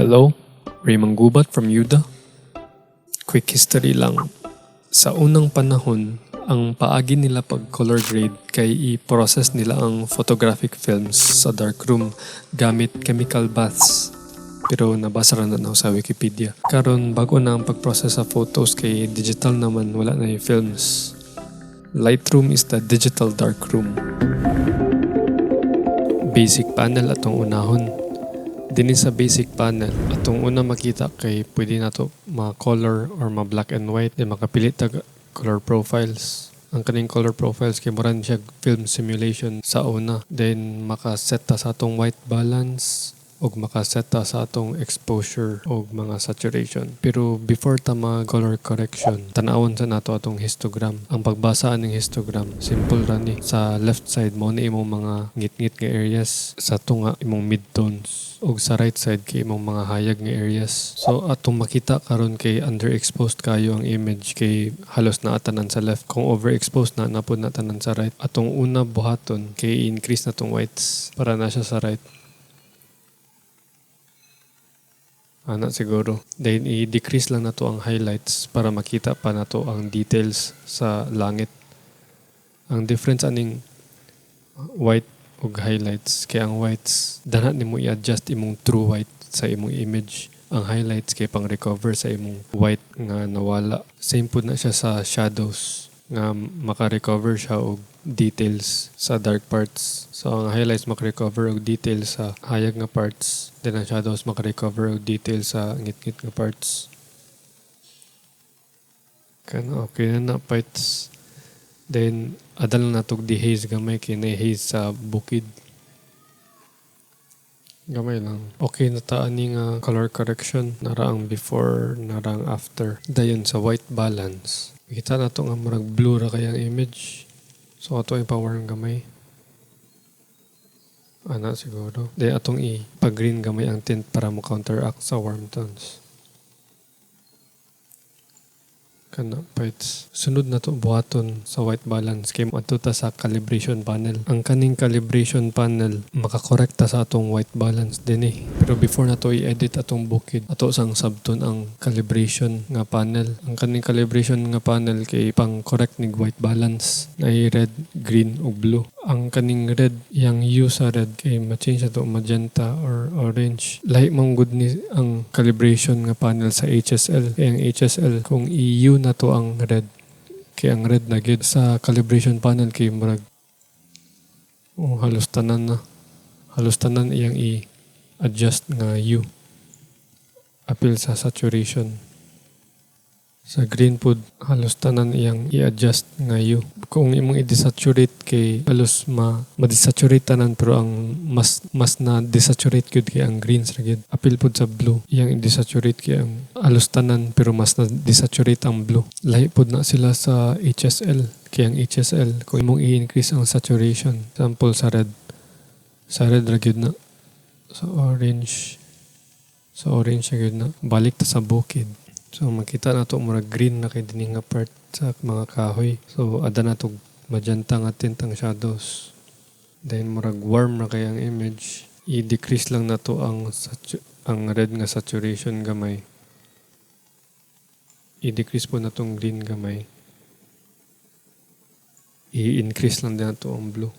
Hello, Raymond Gubat from Yuda. Quick history lang. Sa unang panahon, ang paagi nila pag color grade kay i-process nila ang photographic films sa darkroom gamit chemical baths. Pero nabasa ra na nako sa Wikipedia. Karon, bago na ang pag-process sa photos kay digital naman, wala na yung films. Lightroom is the digital darkroom. Basic panel atong unahon. Dinhi sa basic panel, atong una makita kay pwede nato ma-color or ma-black and white, then makapili tag color profiles. Ang kaning color profiles kay mura ni siya film simulation sa una. Then makaset ta sa atong white balance ug makaset ta sa atong exposure ug mga saturation. Pero before ta mag color correction, tan-awon sa nato atong histogram. Ang pagbasa aning histogram, simple ra ni. Sa left side, mao ni imong mga ngitngit nga areas, sa tunga imong midtones ug sa right side kay imong mga hayag nga areas. So atong makita karon kay underexposed kayo ang image kay halos naa tanan sa left. Kung overexposed na napud na tanan sa right. Atong una buhaton kay increase na tong whites para na siya sa right. Ana siguro. Then i-decrease lang nato ang highlights para makita pa nato ang details sa langit. Ang difference aning white ug highlights kay ang whites dana nimo i-adjust imong true white sa imong image. Ang highlights kay pang recover sa imong white nga nawala. Same pud na siya sa shadows nga maka-recover siya og details sa dark parts. So ang highlights maka-recover og details sa hayag nga parts. Then ang shadows maka-recover og details sa ngitngit nga parts. Kana okay na na parts. Then adal na natog dehaze gamay kay na haze sa bukid. Gamay lang. Okay na ta ani nga color correction. Nara ang before, nara ang after. Dayon sa white balance, kita na to nga murag blue ra kay ang image. So ato i-power ang gamay. Ana siguro. Then atong i-pag-green gamay ang tint para mo counteract sa warm tones. Kana parts. Sunod na to buhaton sa white balance kay moadto ta sa calibration panel. Ang kaning calibration panel, makakorekta sa atong white balance dinhi. Pero before nato i-edit atong bukid, ato sang sabton ang calibration nga panel. Ang kaning calibration nga panel kay pang correct nig white balance na red, green ug blue. Ang kaning red, yang hue sa red kay ma-change ato magenta or orange. Lahi man gud ni ang calibration nga panel sa HSL. Kay ang HSL, kung i-hue na to ang red, kay ang red na gyud sa calibration panel kay murag, oh, halos tanan na. Halos tanan iyang i-adjust nga hue. Apil sa saturation. Sa green pud, halos tanan iyang i-adjust nga hue. Kung imong i-desaturate kay halos ma ma-desaturate tanan, pero ang mas mas na desaturate gyud kay ang greens ra gyud. Apil pud sa blue, iyang i-desaturate kay ang halos tanan pero mas na desaturate ang blue. Lahi pud na sila sa HSL. Kay ang HSL, kung imong i-increase ang saturation, example sa red, sa red ra gyud na. Sa orange, sa orange ra gyud na. Balik ta sa bukid. So makita na to murag green na kay dinhi nga part sa mga kahoy. So ada na to magenta nga tint ang shadows. Then murag warm na kay ang image. I-decrease lang nato ang red nga saturation gamay. I-decrease po natong green gamay. I-increase lang din nato ang blue.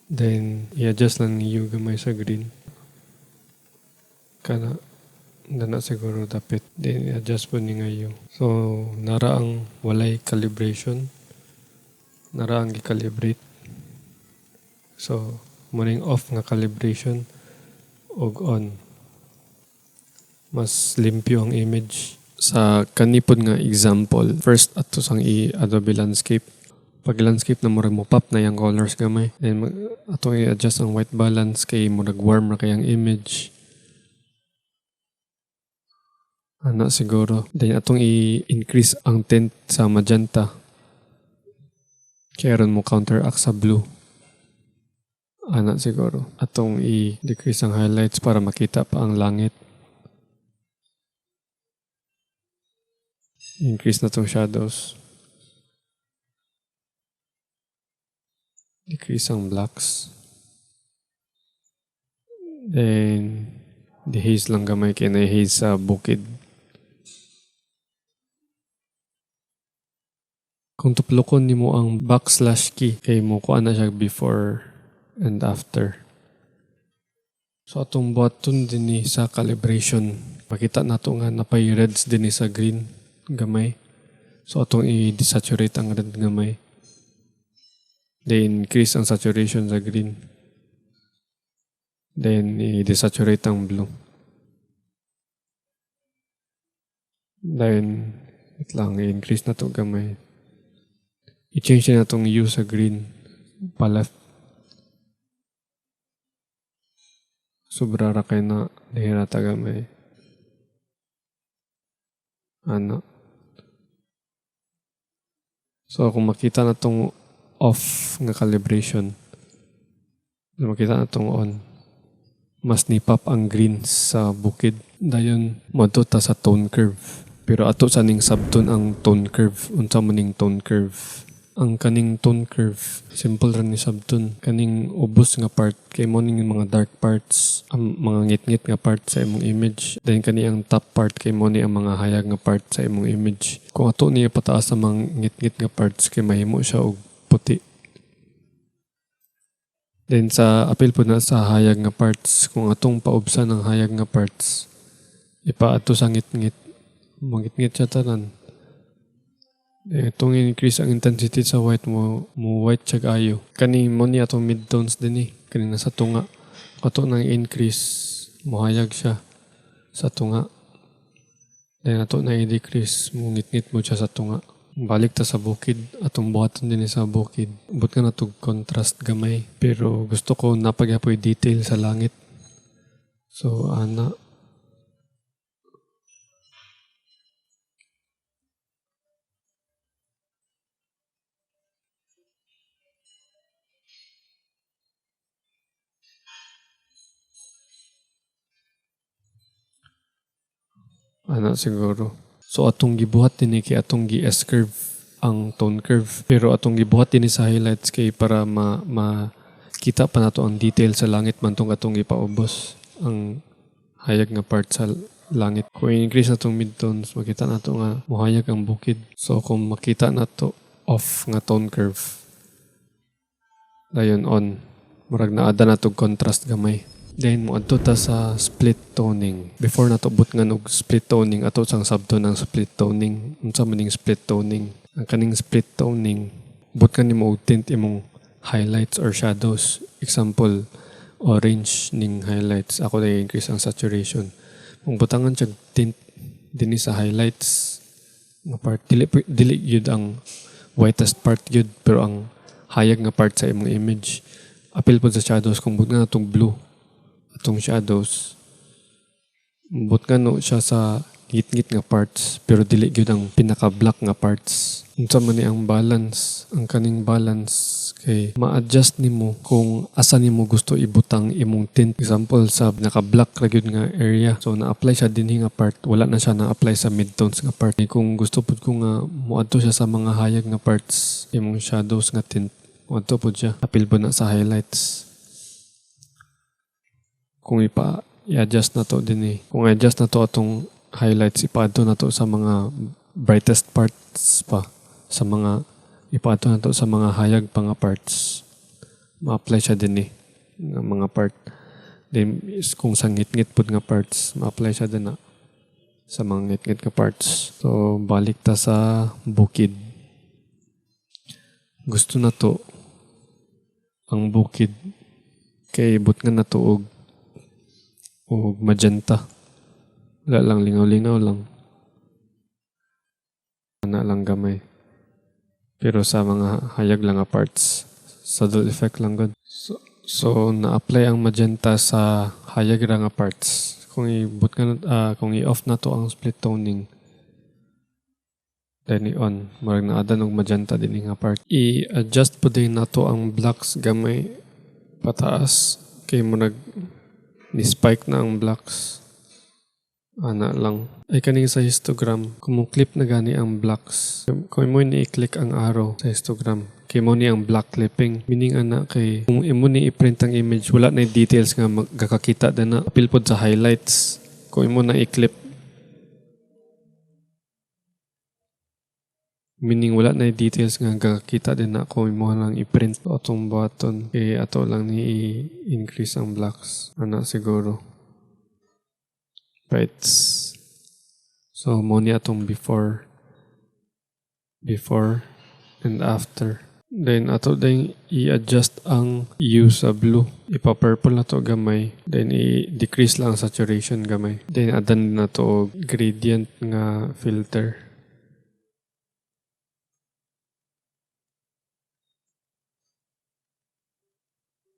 Then i-adjust lang ni hue gamay sa green. Kana dana siguro dapit. Then i-adjust po ni nga hue. So nara ang walay calibration. Nara ang gi-calibrate. So muning off nga calibration og on. Mas limpyo ang image. Sa kanipod nga example, first ato sang i-Adobe Landscape. Pag landscape na, murag mo pop na yung colors gamay. Then atong i-adjust ang white balance kay murag warm ra kay ang image. Ana siguro. Then atong i-increase ang tint sa magenta. Kaya aron mo counteract sa blue. Ana siguro. Atong i-decrease ang highlights para makita pa ang langit. Increase na tong shadows. Decrease ang blacks. Then dehaze lang gamay kay na haze sa bukid. Kung tuplokon nimo ang backslash key kay mo kuan na siya before and after. So atong button dinhi sa calibration, makita nato nga napay reds dinhi sa green gamay. So atong i-desaturate ang red gamay. Then increase ang saturation sa green. Then i-desaturate ang blue. Then wait lang, i-increase na to gamay. I-change na natong hue sa green pa left. Sobra ra kay na dihira ta gamay. Ana. So kung makita na tong off nga calibration, makita na tong on, mas ni-pop ang green sa bukid. Dayon moadto ta sa tone curve. Pero ato sa ning sabton ang tone curve. Unsa man ning tone curve? Ang kaning tone curve, simple ra ni sabton. Kaning ubos nga part kay mo ning mga dark parts, ang mga ngit-ngit nga part sa imong image. Then kani ang top part kay mo ni ang mga hayag nga part sa imong image. Kung ato niya pataas ang mga ngit-ngit nga parts kay mahimo siya og puti. Then sa apil po na sa hayag nga parts, kung atong paubsan ang hayag nga parts, ipaadto sa ngit-ngit, mangit-ngit siya tanan. Itong increase ang intensity sa white mo, mo white siya kaayo. Kani mo ni atong midtones din eh. Kani nasa tunga. Ato nang increase, mohayag siya sa tunga. Then ato na i-decrease, mo ngit-ngit mo siya sa tunga. Balik ta sa bukid, atong buhaton din sa bukid. But nga natog contrast gamay. Pero gusto ko napagyapoy detail sa langit. So ana. Ana siguro. So atong gibuhat dinhi kay atong gi S curve ang tone curve. Pero atong gibuhat dinhi sa highlights kay para makita pa nato ang detail sa langit man tong atong gipaubos ang hayag nga part sa langit. Kung i-increase natong midtones, makita nato nga mohayag ang bukid. So kung makita nato off nga tone curve, dayon on, murag naada natog contrast gamay. Then moadto ta sa split toning. Before nato butngan og split toning, ato sang sabton ang split toning. Unsa man ning split toning? Ang kaning split toning, butngan nimo og tint imong highlights or shadows. Example, orange ning highlights. Ako na increase ang saturation. Kung butangan siya tint dinhi sa highlights nga part, dili dili gyud ang whitest part gyud, pero ang hayag nga part sa imong image. Apil pod sa shadows, kung butngan natong blue atong shadows, butngan no siya sa ngit-ngit nga parts, pero dili gyud ang pinaka-black nga parts. Unsa man ni ang balance? Ang kaning balance kay ma-adjust nimo kung asa nimo gusto ibutang imong tint. Example, sa naka-black ra gyud nga area, so na-apply siya dinhi nga part, wala na siya na-apply sa midtones nga part. Kung gusto pud ko nga moadto siya sa mga hayag nga parts imong shadows nga tint, moadto pud siya. Apil pud na sa highlights. Kung i-adjust na to dinhi, kung i-adjust na to atong highlights, ipaadto na to sa mga brightest parts pa, sa mga ipaadto na to sa mga hayag pa nga parts, ma-apply siya dinhi nga mga part. Then kung sa ngit-ngit pud nga parts, ma-apply siya din na sa mga ngit-ngit nga parts. So balik ta sa bukid. Gusto na to ang bukid kay butngan na to og magenta. Wala lang, lingaw-lingaw lang. Ana lang gamay. Pero sa mga hayag lang nga parts, saddle effect lang gud. So na-apply ang magenta sa hayag ra nga parts. Kung i-boot ka na, kung i-off na to ang split toning, then i-on, murag naada og magenta dinhi nga part. I-adjust po din nato ang blacks gamay pataas kay murag ni spike na ang blacks. Ana lang. Ay, kaning sa histogram, kung mo clip na gani ang blacks, kung imo ni i-click ang arrow sa histogram, kay mo ni ang black clipping. Meaning ana kay kung imo ni i-print ang image, wala na details nga magkakita na. Apil pod sa highlights. Kung imo na i-clip, meaning wala na details nga gakakita din na kung imo lang i-print. Atong button kay ato lang ni i-increase ang blacks. Ana siguro. Right. So, mo ni atong before and after. Then, ato din i-adjust ang hue sa blue. Ipa-purple na to gamay. Then, i-decrease lang ang saturation gamay. Then, add-an na to og gradient nga filter.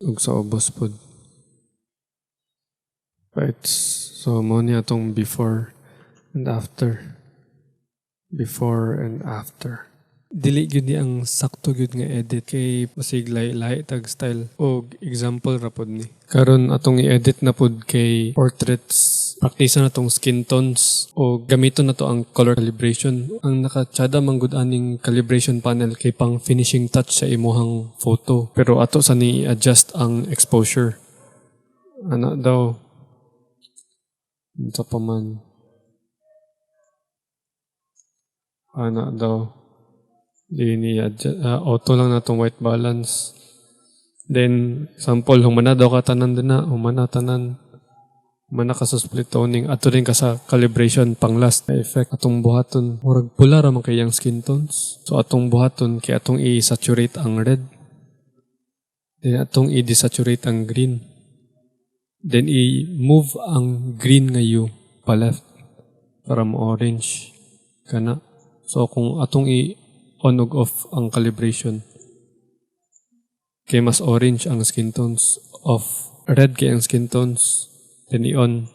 Ug sa ubos pod. Right. So, mo ni atong before and after. Before and after. Dili gyud ni ang sakto gyud nga edit kay basig lahi-lahi tag style og example ra pod ni. Karon atong i-edit na pod kay portraits. Practice na tong skin tones o gamiton na to ang color calibration. Ang nakatsada man gud aning calibration panel kay pang finishing touch sa imuhang photo. Pero ato sa ni i-adjust ang exposure. Ana daw. Unsa pa man. Ana daw. Di ni adjust, auto lang na tong white balance. Then, sample, humana daw ka tanan din na. Humana tanan. Humana ka sa split toning. Ato din ka sa calibration pang last effect. Atong buhaton. Murag pula ra man kay iyang skin tones. So, atong buhaton kay atong i-saturate ang red. Then, atong i-desaturate ang green. Then, i-move ang green nga hue pa left para mo-orange. Kana. So, kung atong i-on ug off ang calibration, kay mas orange ang skin tones. Off. Red kay ang skin tones. Then, i-on.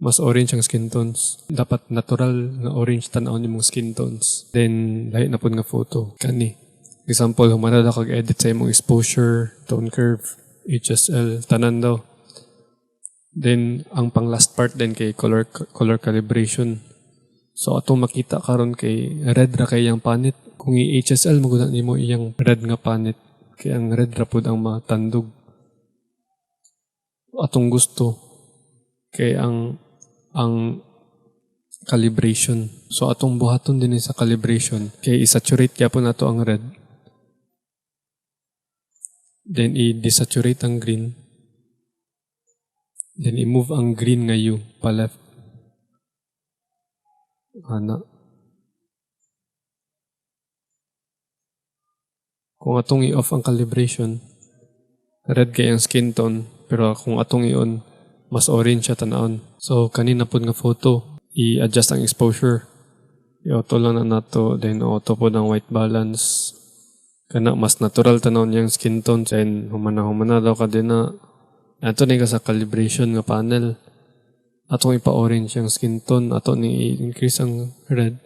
Mas orange ang skin tones. Dapat natural nga orange tan-aw nimong skin tones. Then, lahi na pud nga photo. Kani. Example, humana daw kag edit sa imong exposure, tone curve, HSL, tanan daw. Then, ang pang last part din kay color calibration. So, atong makita karon kay red ra kay iyang panit. Kung i-HSL mo gud nimo iyang red nga panit, kay ang red ra pud ang matandog. Atong gusto kay ang calibration. So, atong buhaton din sa calibration kay i-saturate gyapon nato ang red. Then i-desaturate ang green. Then i-move ang green nga hue pa left. Ana. Kung atong i-off ang calibration, red kay ang skin tone, pero kung atong i-on, mas orange siya tan-awon. So kanina pod nga photo, i-adjust ang exposure. I-auto lang na nato, then auto pod ang white balance. Kana mas natural tan-awon niyang skin tone, then humana-humana daw ka din na. Ato ni ka sa calibration nga panel. Atong ipa-orange ang skin tone, ato ni i-increase ang red.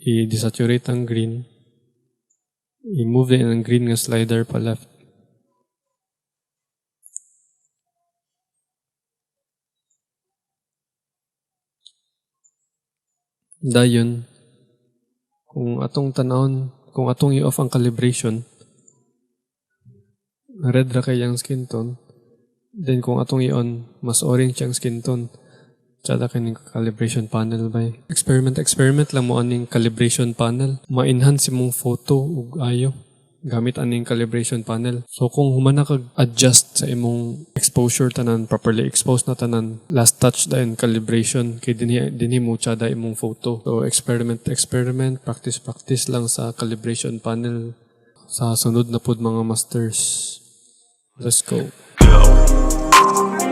I-desaturate ang green. I-move din ang green nga slider pa left. Dayon, kung atong tan-awon, kung atong i-off ang calibration, red ra kay ang skin tone. Then kung atong i-on, mas orange ang skin tone. Tsada kining calibration panel bay. Experiment, experiment lang mo aning calibration panel. Ma-enhance imong photo ug ayo gamit aning calibration panel. So kung humana kag adjust sa imong exposure tanan, properly exposed na tanan, last touch dayon calibration kay dinhi mo tsada imong photo. So experiment, experiment, practice, practice lang sa calibration panel. Sa sunod na pud mga masters. Let's go. Go.